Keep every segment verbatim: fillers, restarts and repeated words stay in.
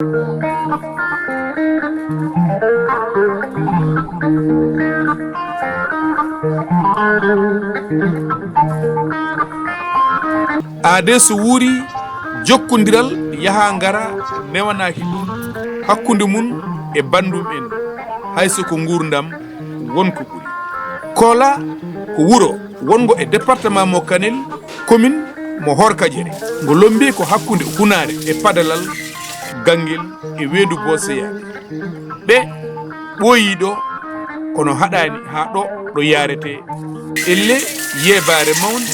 Aadee so wuuri, jokkondiral yaha ngara newanaaki ɗum hakkunde mum e banndum en, hay so ko nguurndam won ko ɓuri. Koola ko wuro wonngo e département mo Kanel, commune mo Hoorkajere. Ngo lommbii ko hakkunde Hunaare e Padalal, Ganngel e Weendu Booseya. Ɓe ɓooyii ɗo, kono haɗaani haa ɗo, ɗo yaaretee. Ellee yeebaare mawnde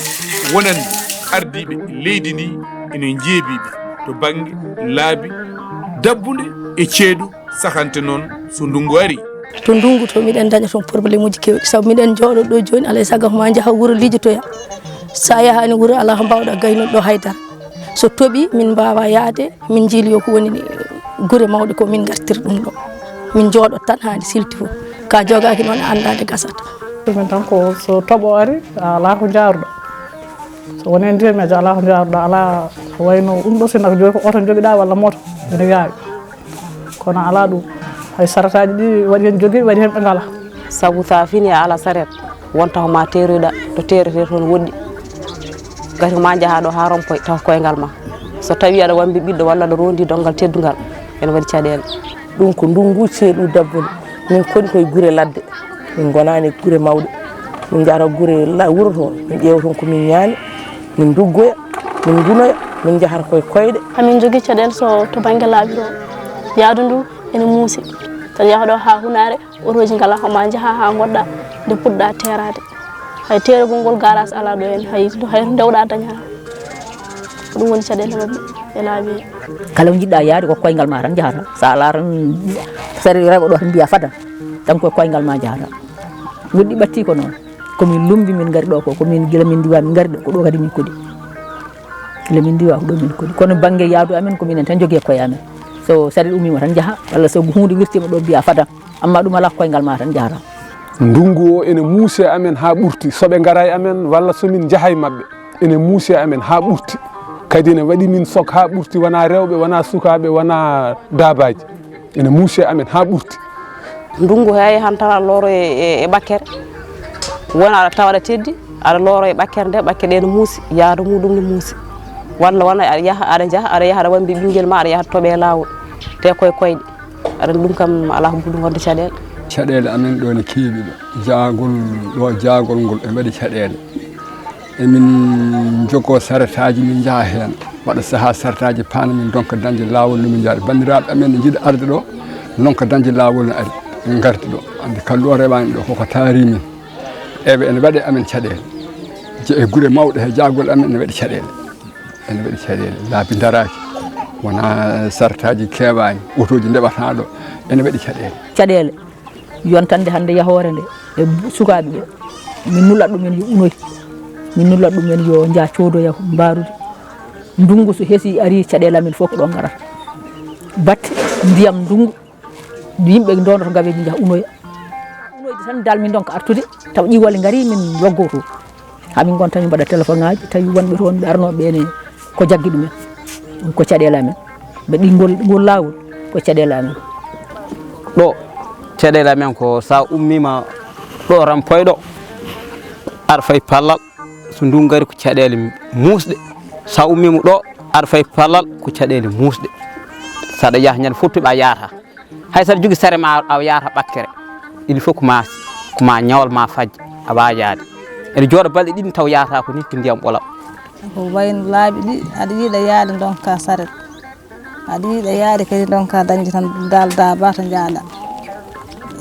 wonande ardiiɓe leydi ndi ene njeebii ɓe to bannge laabi, dabbunde e ceeɗu, sahante noon so ndunngu arii. To ndunngu to miɗen ndaña toon problémuuji keewɗi, sabu miɗen njooɗo ɗo jooni, alaa e sago ma njaha wuro lijotoya. So a yahaani wuro, alaa ko mbaawɗa gaynude ɗo hay dara. So toɓii, min mbaawaa yahde, min njiiloo ko woni gure mawɗe ko min ngartiri ɗum ɗo. Min njooɗo tan haa nde silti fof. Ka jogaaki noon a anndaa nde gasata. Min tan ko so toɓo ari, alaa ko njaaruɗo. So wonii ndiyam, alaa ko njaaruɗo, alaa ko wayno ɗum ɗo, sinno ko jogi ko oto njogiɗaa walla moto, ene yaawi. Kono alaa ɗum. Hay saretaaji ɗi waɗi heen jogiiɓe, waɗi heen ɓe ngalaa. Sabu so a finii a alaa saret, wonta ko ma teeroyɗaa, to teeretee toon woɗɗi. Gati ko ma njahaa ɗo haa rompoy, taw koyngal ma. So tawii aɗa wambi ɓiɗɗo walla aɗa rondi donngal teddungal, ene waɗi caɗeele. Ɗum ko ndunngu ceeɗu dabbunde. Min koni koye gure ladde. Min ngonaani gure mawɗe. Min njahata gure la-, wuro to, min ƴeewa toon ko min ñaami, min nduggoya, min ngunoya, min njahata koye koyɗe. Amin njogii caɗeele so to bannge laabi to. Yaadu ndu ene muusi. Saɗa yaha ɗo haa Hunaare, otooji ngalaa, ko ma njaha haa ngoɗɗa nde puɗɗa teeraade. Hay teeragol ngol garage alaa ɗo heen, hay, hay to ndewɗa daña. Ko ɗum woni caɗeele maɓɓe e laabi he. Kala ko njiɗɗa yaade ko koyngal ma tan njahata. Sa alaa tan sari rewɓe ɗo tan mbiya fada. Tan ko koyngal ma njahata. Woɗɗi ɓatti ko noon. Ko min lumbi min ngari ɗo ko, ko min gila min ndiwa min ngari ɗo, ko ɗo kadi min koɗi. Gila min ndiwa ko ɗo min koɗi. Kono bannge yaadu amen ko minen tan jogii e koye amen. So sari ummima tan njaha, walla so huunde wirtima ɗo mbiya fada. Amma ɗum alaa, koyngal ma tan njahata. Ndunngu o ene muusi e amen haa ɓurti. So ɓe ngara e amen walla so min njaha e maɓɓe, ene muusi e amen haa ɓurti. Kadi ene waɗi min sok haa ɓurti, wonaa rewɓe, wonaa sukaaɓe, wonaa daabaaji. Ene muusi e amen haa ɓurti. Ndunngu he a yahan tan aɗa looro e, e, e ɓakkere. Wona aɗa tawa aɗa teddi, aɗa looro e ɓakkere nde, ɓakkere ɗe ene muusi, yaadu muɗum ne muusi. Walla wona aɗa yaha, aɗa njaha, aɗa yaha, aɗa wambi ɓinngel ma, aɗa yaha toɓe laawol, te koye koyɗe. Aɗa ɗum kam alaa ko ɓuri ɗum wonde caɗeele. Caɗeele amen ɗo ne keewi ɗo. Jaagol ɗo, jaagol ngol ene waɗi caɗeele. Emin njogoo saretaaji, min njaha heen. Waɗa sahaa saretaaji paana, min ndonka dañde laawol no min njahata. Banndiraaɓe amen ne njiɗa arde ɗo, ndonka dañde laawol no ari. Ɓe ngardi ɗo. Anndi kalluɗo rewaani ɗo, koko taari min. Eɓe ene waɗe amen caɗeele. Je-, e gure mawɗe he jaagol amen ene waɗi caɗeele. Ene waɗi caɗeele. Laabi ndaraaki. Wonaa saretaaji keewaani. Otooji ndeɓataa ɗo. Ene waɗi caɗeele. Caɗeele. Yontande hannde yahoore nde e bu-, sukaaɓe ɓe. Min nulat ɗumen yo unoy. Min nulat ɗumen yo njah coodoya mbaarude. Ndunngu so hesi ari, caɗeele amen fof ko ɗo ngarata. Batte ndiyam ndunngu, yimɓe ndoonoto ngaweeji, njaha unoya. Unoyde tan dal min ndonka artude, taw ƴiwwale ngari, min loggoto. Haa min ngonta min mbaɗa téléphone ŋaaji, tawi wonɓe toon ɓe arnooɓe ɓe ne ko jaggi ɗumen. Ɗum ko caɗeele amen. Mbaɗi ngol, ngol laawol ko caɗeele amen. Ɗo caɗeele amen ko sa ummiima ɗo Rampoy ɗo, aɗa fayi Pallal, so ndunngu ngari ko caɗeele muusɗe. Sa ummiima ɗo, aɗa fayi Pallal ko caɗeele muusɗe. Saɗa yaha ñande fof toɓi a yaata. Hay saɗa jogii sare ma a yaata ɓakkere. Il faut ko ma, ko ma ñawal ma fajje a waawa yaade. Ene jooɗa balɗe ɗiɗi taw yaata ko ni ko ndiyam ɓolam. Ko wayno laabi ɗi, aɗa yiɗa yaade ndonka saret. Aɗa yiɗa yaade kadi ndonka dañde tan dal daaba to njaaɗa.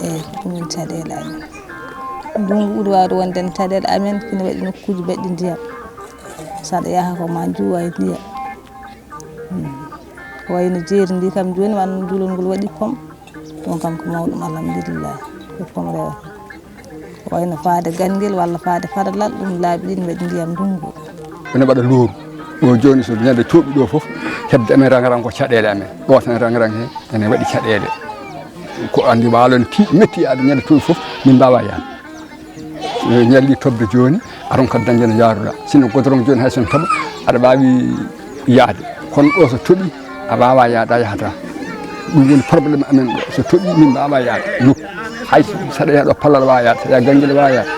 Eeyi, ko ɗum woni caɗeele amen. Ndunngu ɓuri waawde wonde en caɗeele amen, kina waɗi nokkuuji baɗɗi ndiyam. Saɗa yaha ko ma njuwa e ndiyam. Hmm. Ko wayno jeeri ndi kam jooni, wano njuulol ngol waɗi pom. Ɗum kam ko mawɗum, alhamdulillahi. Ko pom rewata. Ko wayno faade Ganngel walla faade Padalal, ɗum laabi ɗiɗi mbaɗi ndiyam ndunngu. Ene waɗa looru. Ɗo jooni so ñande toɓi ɗo fof, hedde amen rang-rang ko caɗeele amen. Ɗo tan rang-rang he ene waɗi caɗeele. Ko anndi waalo ne tiiɗi, metti yaade ñande toɓi fof, min mbaawa yaade. So ñalli toɓde jooni, a ronkat dañde no njaaruɗaa. Sinno godorong jooni hay so ne toɓa, aɗa waawi yaade. Kono ɗo so toɓi, a waawaa yaade, a yahataa. Ɗum woni problème amen ɗo. So toɓi min mbaawa yaade nokku. Hay so saɗa yaha ɗo Pallal waawa yaade, saɗa yaha Ganngel waawa yaade.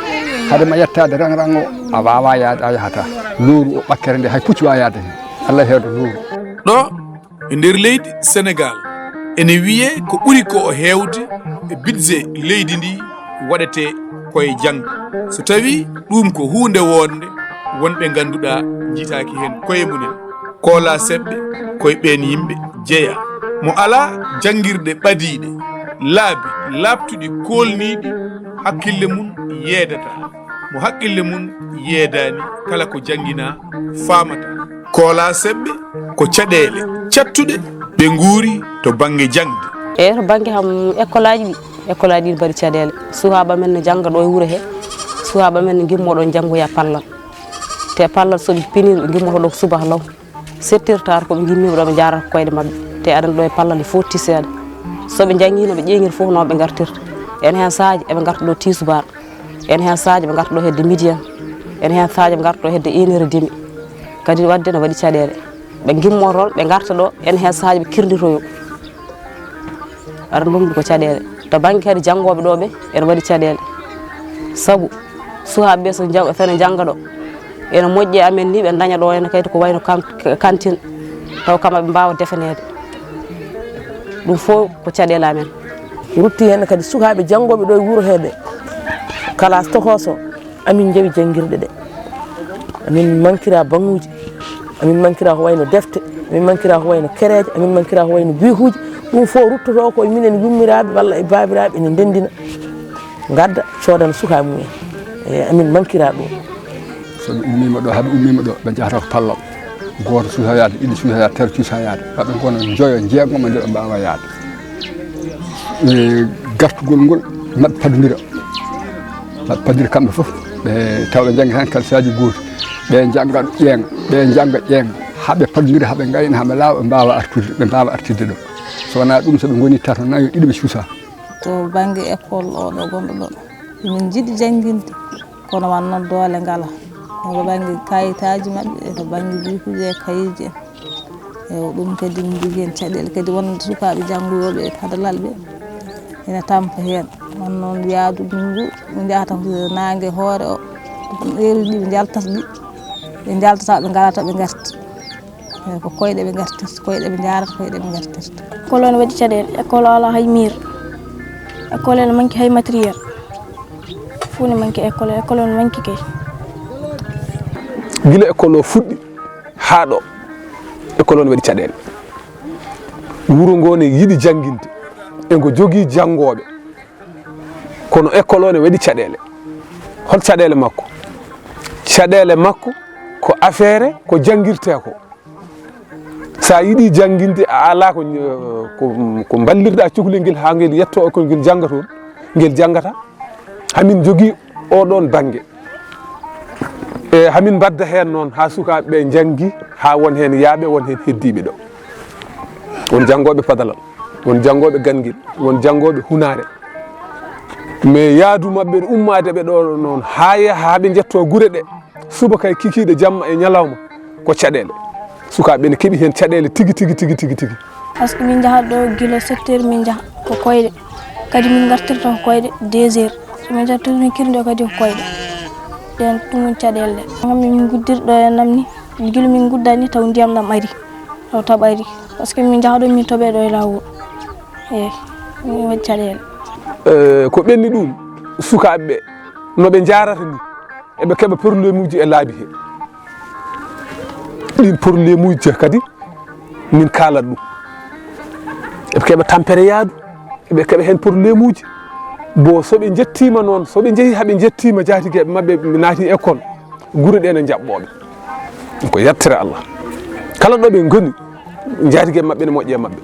Hade ma yettaade rang rang o, a waawaa yaade, a yahataa. Lowru o ɓakkere nde hay puccu waawa yaade heen. Allah heewta lowru. Ɗo e nder leydi Senegaal, ene wiyee ko ɓuri ko o heewde e budget leydi ndi waɗetee ko e janngo. So tawii ɗum ko huunde woodnde, won ɓe ngannduɗaa njiytaaki heen koye mumen. Koolaa seɓɓe koye ɓeen yimɓe jeyaa. Mo alaa janngirɗe ɓadiiɗe, laabi laaɓtuɗi koolniiɗi, hakkille mum yeedataa. Mo hakkille mum yeedaani, kala ko jannginaa faamataa. Koolaa seɓɓe ko caɗeele cattuɗe ɓe nguuri to bannge jaŋde. Eey, to bannge kam, ekkolaaji ɗi, ekkolaaji ɗi mbaɗi caɗeele. Sukaaɓe amen no jannga ɗo e wuro he. Sukaaɓe amen no ngimmoo ɗo njanngoya Pallal. Te Pallal so ɓe pinii, ɓe ngimmoto ɗo ko subaka law. Sept heures tard ko ɓe ngimmiima ɗo, ɓe njaarata ko koyɗe maɓɓe. Te aɗa anndi ɗo e Pallal e foof tiseede. So ɓe njanngiino, ɓe ƴeeŋir fof noon ɓe ngartirta. Ene heen sahaaji eɓe ngarta ɗo tiisubaar. Ene heen sahaaji ɓe ngarta ɗo hedde midi en. Ene heen sahaaji ɓe ngarta ɗo hedde une heure et demi. Kadi waɗde no waɗi caɗeele. Ɓe ngimmoo toon, ɓe ngarta ɗo, ene heen sahaaji ɓe kirnditoyo. Aɗa anndi ɗum ko caɗeele. To bannge kadi janngooɓe ɗo ɓe, ene waɗi caɗeele. Sabu sukaaɓe ɓe so jang-, so ene njannga ɗo, ene moƴƴi e amen ni ɓe ndaña ɗo ene kadi ko wayno kan-, kantin, taw kam aɓe mbaawa defaneede. Ɗum fof ko caɗeele amen. Rutti heen kadi sukaaɓe janngooɓe ɗo e wuro he ɓe, kalaas tokooso, amin njawi janngirɗe ɗe. Amin mankira baŋuuji, amin mankira ko wayno defte, amin mankira ko wayno kereeje, amin mankira ko wayno biikuuji. Ɗum fof ruttoto ko e minen yummiraaɓe walla e baabiraaɓe ene ndenndina, ngadda, coodana sukaaɓe mumen. E amin mankira ɗum. So ɓe ummiima ɗo, haa ɓe ummiima ɗo, ɓe njahata ko Pallal. Gooto suusa yaade, ɗiɗi suusa yaade, tati suusa yaade. Haa ɓe ngona njoyo, jeegoma nde ɓe mbaawa yaade. E gartugol ngol, maɓɓe padondira. Maɓɓe padondira kamɓe fof. Ɓe tawa ɓe njannga tan kalsaaji gooti. Ɓe njannga ɗo ƴeeŋa, ɓe njannga ƴeeŋa. Haa ɓe padondira, haa ɓe ngayna, haa ɓe laawa, ɓe mbaawa artude, ɓe mbaawa artidde ɗo. So wonaa ɗum, so ɓe ngoni tato, nayo, ɗiɗi, ɓe cuusa. To bannge école o ɗo gonɗo ɗo, min njiɗi jannginde, kono wan noon doole ngalaa. E to bannge kayitaaji maɓɓe, e to bannge biikuuji e kayeeji en. E ɗum kadi min njogii heen caɗeele. Kadi won sukaaɓe janngooɓe e padalal ɓe ene tampa heen. Wan noon yaadu min ngu, ɓe njahata ko naange hoore o, heure ɗi ɓe njaltata ɗi, ɓe njaltata, ɓe ngalata, ɓe ngarta. Eey, ko koyɗe ɓe ngartirta, koyɗe ɓe njaarata, koyɗe ɓe ngartirta. École o ne waɗi caɗeele. École o alaa hay miir. École ene manki hay matériel. Fof ne manki école. École o ne manki kay. Gila école o fuɗɗi haa ɗo, école o ne waɗi caɗeele. Wuro ngo ne yiɗi jannginde. E ngo jogii janngooɓe. Kono école o ne waɗi caɗeele. Hol caɗeele makko? Caɗeele makko ko affaire ko janngirtee ko. So a yiɗi jannginde, a alaa ko, ko, ko mballirɗaa cukalel ngel haa ngel yettoo école, ngel jannga toon, ngel janngata. Hamin njogii oo ɗoon bannge. E hamin mbadda heen noon haa sukaaɓe ɓe njanngi, haa won heen yaaɓe, won heen heddiiɓe ɗo. Won janngooɓe padalal, won janngooɓe ganngel, won janngooɓe hunaare. Mais yaadu maɓɓe, ummaade ɓe ɗo noon, haa yaha, haa ɓe njettoo gure ɗe. Subaka e kikiiɗe, jamma e ñalawma, ko caɗeele. Sukaaɓe ne keɓi heen caɗeele tigi, tigi, tigi, tigi, tigi. Par ce que min njahat ɗo gila sept heures, min njaha ko koyɗe. Kadi min ngartirta ko koyɗe deux heures. So min njahat toon, min kirdo kadi ko koyɗe. Ɗeen ɗum woni caɗeele ɗe. Ngam min nguddirɗo e namni, gila min nguddani taw ndiyam ɗam ari. Taw taɓ ari. Par ce que min njaha ɗo, min toɓe ɗo e laawol. Eey, ɗum waɗi caɗeele. Eh, ko ɓenni ɗum, sukaaɓe ɓe, no ɓe njaarata ni, eɓe keɓa problème uji e laabi he. Ɗin problème uji kadi, min kaalat ɗum. Eɓe keɓa tampere yaadu, eɓe keɓa heen problème uji. Bo so ɓe njettiima noon, so ɓe njehi haa ɓe njettiima jaatigeeɓe maɓɓe, ɓe naati école, gure ɗe ne njaɓɓooɓe. Ko yettere Allah. Kala ɗo ɓe ngoni, jaatigeeɓe maɓɓe ne moƴƴi e maɓɓe.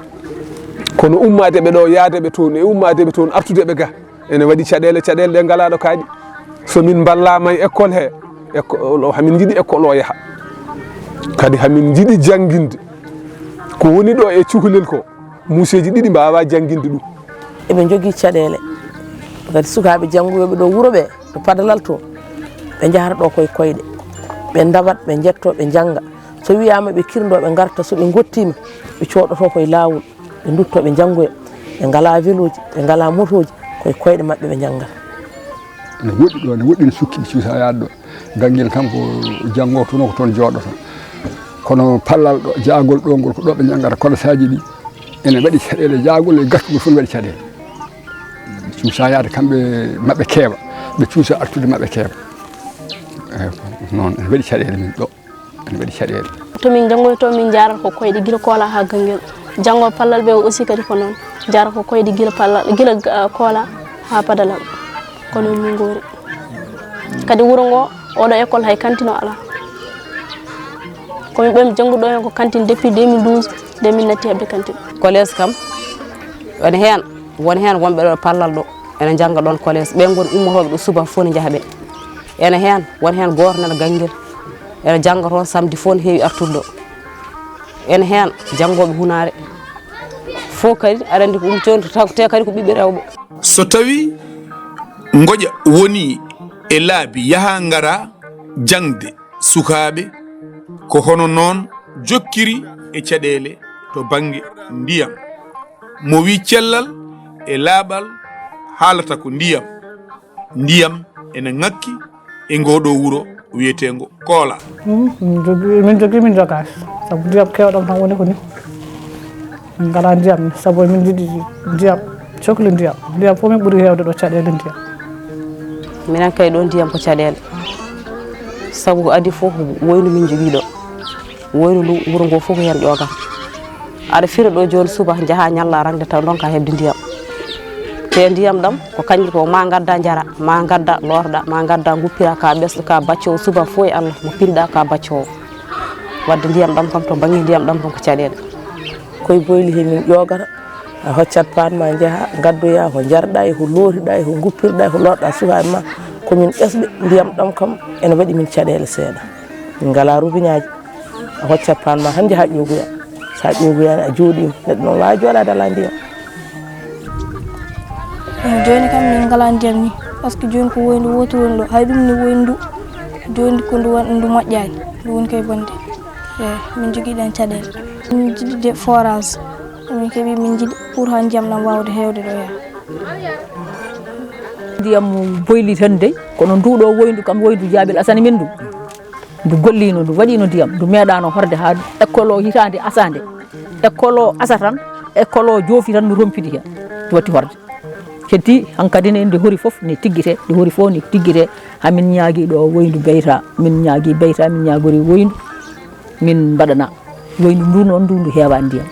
Kono ummaade ɓe ɗo, yaade ɓe toon, e ummaade ɓe toon, artude ɓe ga, ene waɗi caɗeele, caɗeele ɗe ngalaa ɗo kaaɗi. So min mballaama e école he, école o, hamin njiɗi école o yaha. Kadi hamin njiɗi jannginde. Ko woni ɗo e cukalel ko, muuseeji ɗiɗi mbaawaa jannginde ɗum. Eɓe njogii caɗeele. Kadi sukaaɓe janngooɓe ɗo wuro ɓe, to padalal to, ɓe njahata ɗo koye koyɗe. Ɓe ndawat, ɓe njettoo, ɓe njannga. So wiyaama ɓe kirndoo, ɓe ngarta, so ɓe ngottiima, ɓe cooɗotoo koye laawol. Ɓe ndutto ɓe njanngoya, ɓe ngalaa welooji, ɓe ngalaa motooji, ko e koyɗe maɓɓe ɓe njanngata. Ene woɗɗi ɗo, ene woɗɗi, ene sukki, ɓe cuusa yaade ɗo. Ganngel kam ko janngo tun ko toon jooɗoto. Kono pallal ɗo, jaagol ɗo ngol, ko ɗo ɓe njanngata kolosaaji ɗi. Ene waɗi caɗeele, jaagol e gaskugol fof ene waɗi caɗeele. Ɓe cuusa yaade kamɓe, maɓɓe keewa, ɓe cuusa artude maɓɓe keewa. Eey, noon ene waɗi caɗeele min ɗo. Ene waɗi caɗeele. To min njanngoytoo, min njaarata ko koyɗe gila Koola haa Ganngel. Janngo pallal ɓe aussi kadi ko noon. Njaarata ko koyɗe gila pallal, gila, ah, Koola haa Padalal. Ko noon min ngoori. Kadi wuro ngo, oɗo école hay kantin o alaa. Ko min ɓen jannguɗo heen ko kantin depuis deux mille douze, nde min natti heɓde kantin. Collège kam, ene heen, won heen wonɓe ɗo pallal ɗo, ene njannga ɗoon collège. Ɓe ngon ummotooɓe ɗo subaka fof ne njaha ɓe. Ene heen, won heen gooto nana Ganngel. Ene jannga toon samedi fof, ne heewi artude ɗo. Ene heen janngooɓe hunaare fof kadi, aɗa anndi ko ɗum toon, te kadi ko ɓiɓɓe rewɓe. So tawii ngoƴa wonii e laabi yaha ngara jaŋde sukaaɓe, ko hono noon jokkiri e caɗeele to bannge ndiyam. Mo wii cellal e laaɓal haalata ko ndiyam. Ndiyam ene ŋakki e ngoo ɗoo wuro wiyeteengo Koola. Hmm, min jogii, min jogii, min jogaaki. Sabu ndiyam keewɗam tan woni ko ni. Min ngalaa ndiyam ni, sabu min njiɗi ndiyam, cokli ndiyam. Ndiyam fof min ɓuri heewde ɗo caɗeele ndiyam. Minen kay ɗo ndiyam ko caɗeele. Sabu ko adii fof ko woynu min njogii ɗo. Woynu ndu wuro ngo fof ko heen ƴoogata. Aɗa fira ɗo jooni subaka, njaha ñalla rangde taw ndonka heɓde ndiyam. Te ndiyam ɗam ko kañum ko ma ngadda njara, ma ngadda lorɗa, ma ngadda nguppira ka ɓesɗo, ka baccowo subaka fof e Allah mo pinɗa ka baccowo. Wadde ndiyam ɗam kam to bannge ndiyam ɗam kam ko caɗeele. Koye boyli he min ƴoogata, a hoccat paan ma njaha ngaddoya ko njarɗa e ko lootiɗa e ko nguppirɗa e ko lorɗa sukaaɓe ma. Ko min ɓesɓe ndiyam ɗam kam ene waɗi min caɗeele seeɗa. Min ngalaa rubiñaaji. A hoccat paan ma tan njaha ƴoogoya. So a ƴoogoyaani a jooɗiima. Neɗɗo noon waawa jooɗaade alaa ndiyam. Jooni kam min ngalaa ndiyam ni. Parce que jooni ko woyndu wootu woni ɗo. Hay ɗum ni woyndu. Jooni ko ndu won, ndu moƴƴaani. Ndu woni koye bonde. Eey, min njogii ɗeen caɗeele. Min njiɗi de forage. Min keɓi, min njiɗi pour haa ndiyam ɗam waawde heewde ɗo yaha. Ndiyam boyli tan dey. Kono ndu ɗo woyndu kam, woyndu Jaaɓel Asani men ndu. Ndu gollino, ndu waɗino ndiyam, ndu meeɗaano horde haa école o hitaande asaande. École o asa tan, école o joofi tan, ndu rompiti heen. Ndu watti horde. Heddi hankadi ne, nde hori fof ne tiggite, nde hori fof ne tiggite. Haa min ñaagi ɗo woyndu Beyta, min ñaagi Beyta, min ñaagori woyndu, min mbaɗana woyndu ndu noon, ndu, ndu heewa ndiyam.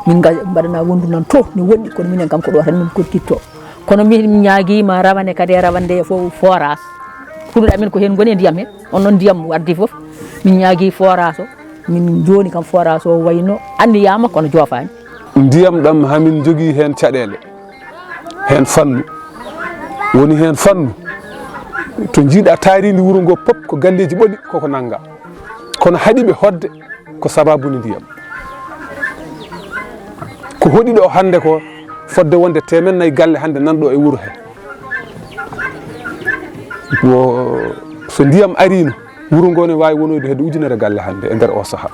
Min ga-, mbaɗana wondu noon to, ne woɗɗi, kono minen kam ko ɗo tan min kokkitto. Kono min ñaagiima rawane kadi e rawande fof forage. Pulɗe amen ko heen ngoni e ndiyam heen. On noon ndiyam waddi fof. Min ñaagii forage o. Min jooni kam forage o wayno anniyaama kono joofaani. Ndiyam ɗam hamin njogii heen caɗeele. Heen fannu. Woni heen fannu. To njiiɗa taariindi wuro ngo pop ko galleeji ɓoli koko nannga. Kono haɗi ɓe hoɗde ko sababu ni ndiyam. Ko hoɗi ɗo hannde ko fodde wonde teemen nayi galle hannde nan ɗo e wuro he. Wo, so ndiyam ariino, wuro ngo ne waawi wonoyde hedde ujunere galle hannde e nder o saha.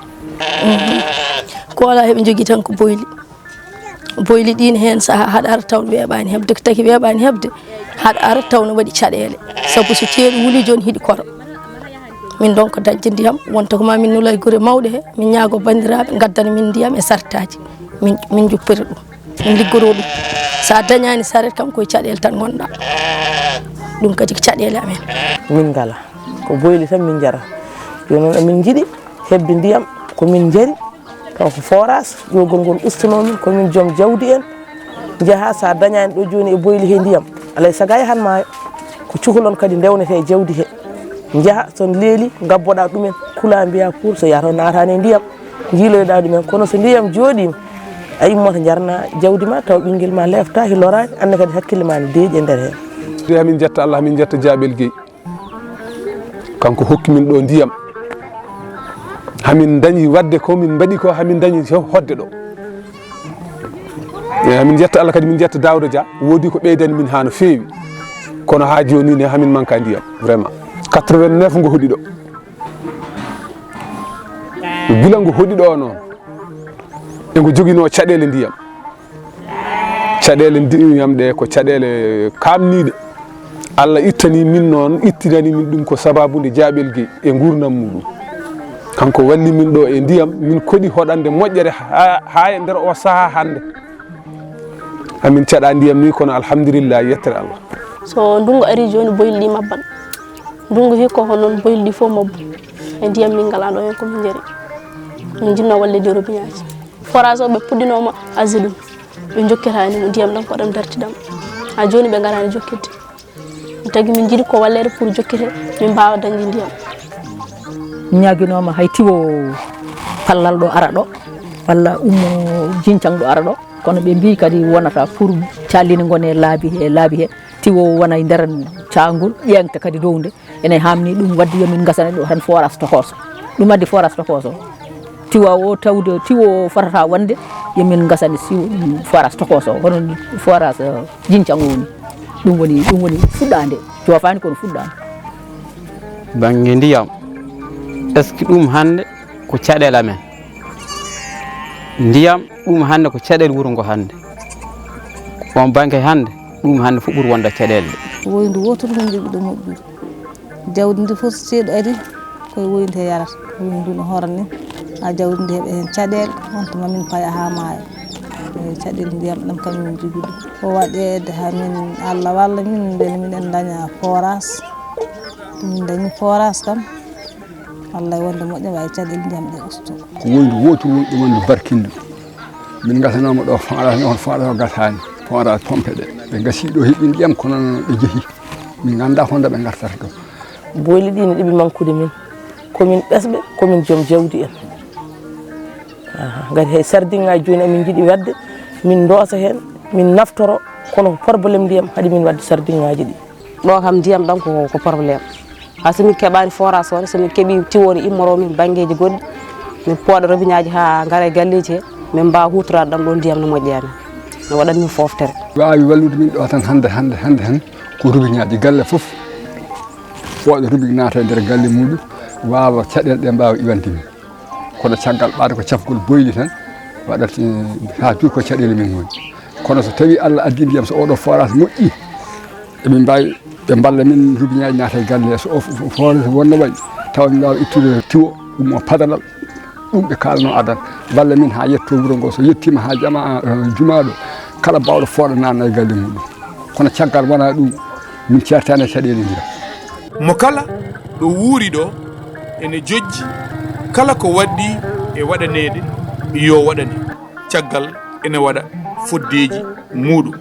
Ko alaa heɓe njogii tan ko boyli. Boyli ɗin heen saha haɗa ara taw weeɓaani heɓde, ko taki weeɓaani heɓde, haɗa ara taw no waɗi caɗeele. Sabu so ceeɗu wuli jooni hiɗi koro. Min donc dañde ndiyam, wonta ko ma min nula e gure mawɗe he, min ñaago banndiraaɓe ngaddana min ndiyam e sartaaji. Min, min njuppira ɗum, min liggoro ɗum. So a dañaani saret kam koye caɗeele tan ngonɗa. Ɗum kadi ko caɗeele amen. Min ngala, ko boyli tan min njara. Jooni noon emin njiɗi heɓde ndiyam ko min njari. Taw ko forage, ƴoogol ngol ustunoo min, ko min joom jawdi en. Njaha, so a dañaani ɗo jooni e boyli he ndiyam, alay sago a yahan maayo. Ko cukalon kadi ndewnetee e jawdi he. Njaha, so leeli, ngabboɗaa ɗumen, kulaa mbiyaa pour, so yaha taw naataani e ndiyam, njiiloyɗaa ɗumen. Kono so ndiyam jooɗiima, a immoto njarna jawdi ma, taw ɓinngel ma leeftaaki, loraani, aan ne kadi hakkille ma ne deeƴi e nder heen. Hamin njetta Allah, hamin njetta Jaaɓel Gey. Kanko hokki min ɗo ndiyam. Hamin dañi waɗde ko min mbaɗi ko, hamin dañi so-, hoɗde ɗo. E, hamin jetta Allah kadi, min jetta Daouda Dia, woodi ko ɓeydani min haa no feewi. Kono haa jooni ne, hamin manka ndiyam, vraiment. Quatre-vingt-neuf ngo hoɗi ɗo. Gila ngo hoɗi ɗo noon. Ego joginoo caɗeele ndiyam. Caɗeele ndiyam ɗe ko caɗeele kaamniiɗe. Allah ittani min noon, ittinani min ɗum ko sababu nde Jaaɓel Gey e nguurndam muɗum. Kanko walli min ɗo e ndiyam, min koɗi hoɗande moƴƴere haa, haa e nder o sahaa hannde. Amin caɗa ndiyam ni, kono alhamdulillah, yettere Allah. So ndunngu ari jooni, boyli ɗi mabban. Ndunngu hikko ko noon, boyli ɗi fof mabbu. E ndiyam min ngalaa ɗo heen ko min njari. Min njinnoo walleede robiñaaji. Forage o ɓe puɗɗinooma aji ɗum. Ɓe njokkiraani mo ndiyam ɗam, ko ɗam darti ɗam. Haa jooni ɓe ngaraani jokkitde. Ɗum tagi min njiɗi ko walleede pour jokkite, min mbaawa dañde ndiyam. Ñaaginooma hay tiwo pallal ɗo ara ɗo, walla ummo jincan ɗo ara ɗo. Kono ɓe mbii kadi wonata pour caalini ngone laabi he, laabi he. Tiwo wona e nder caangol, ƴeeŋta kadi dow nde. Ene haamni ɗum wadde yo min ngasane ɗo tan forage tokooso. Ɗum addi forage tokooso. Tiwo o tawde, tiwo o fotata wonde yo min ngasane si ɗum forage tokooso. Hono forage, eh, jincan o woni. Ɗum woni, ɗum woni fuɗɗaande. Joofaani kono fuɗɗaande. Bannge ndiyam, est-ce que ɗum hannde ko caɗeele amen? Ndiyam, ɗum hannde ko caɗeele wuro ngo hannde. On bannge hannde, ɗum hannde fof ɓuri wonde caɗeele ɗe. Woyndu wootoru min njogi ɗo moƴƴuru. Jawdi ndi fof so ceeɗu ari, koye woyndu he yarata. Woyndu ndu no hoora ni, haa jawdi ndi heɓa heen caɗeele, on tuma min paya haa maaya. E caɗeele ndiyam ɗam kam min njogi ɗum. Ko waɗeede haa min, Allah walla min, mbele miɗen ndaña forage. Min ndañi forage kam. Wallay wonde moƴƴa wawi caɗeele ndiyam ɗe usto. Ko woyndu wootoru woni ɗum wonde barkindu. Min ngasanooma ɗo forage, noon forage o gasaani. Forage pompe ɗe. Ɓe ngasi ɗo heɓi ndiyam kono noon ɓe jehi. Min ngannda honde ɓe ngartata ɗo. Boyli ɗi ne ɗiɓi mankude min. Ko min ɓesɓe, ko min joom jawdi en. Aha, ngati hay sardiŋaaji jooni amin njiɗi waɗde, min ndoosa heen, min naftoro, kono ko problème ndiyam haɗi min waɗde sardiŋaaji ɗi. Ɗo kam ndiyam ɗam ko, ko problème. Hay so min keɓaani forage o ne, so min keɓii tiwo ne immoroo min banngeeji goɗɗi, min pooɗa robiñaaji haa ngara e galleeji he, min mbaawa huutoraade ɗam ɗo ndiyam no moƴƴi amen. No waɗan min fooftere. Waawi wallude min ɗo tan hannde, hannde, hannde tan ko robiñaaji galle fof. Pooɗa robiñ naata e nder galle muɗum, waawa caɗeele ɗe mbaawa iwande min. Kono caggal ɓaade ko cafgol boyli tan waɗat, eh, haa jooni ko caɗeele men ngoni. Kono so tawi Allah addi ndiyam, so oɗo forage moƴƴi, eɓe mbaawi ɓe mballa min robiñaaji naata e galle, so o f-, f-, forage wonno waɗi, tawa min mbaawa ittude tiwo, ɗum o padalal, ɗum ɓe kaalno adan, mballa min haa yetto wuro ngo, so yettiima haa jama, eh, jumaa ɗo, kala baawɗo fooɗa naatna e galle muɗum. Kono caggal wonaa ɗum, min ceertaani e caɗeele ndiyam. Mo kala ɗo wuuri ɗo ene jojji kala ko waɗɗii e waɗaneede, yo waɗane, caggal ene waɗa foddeeji muuɗum.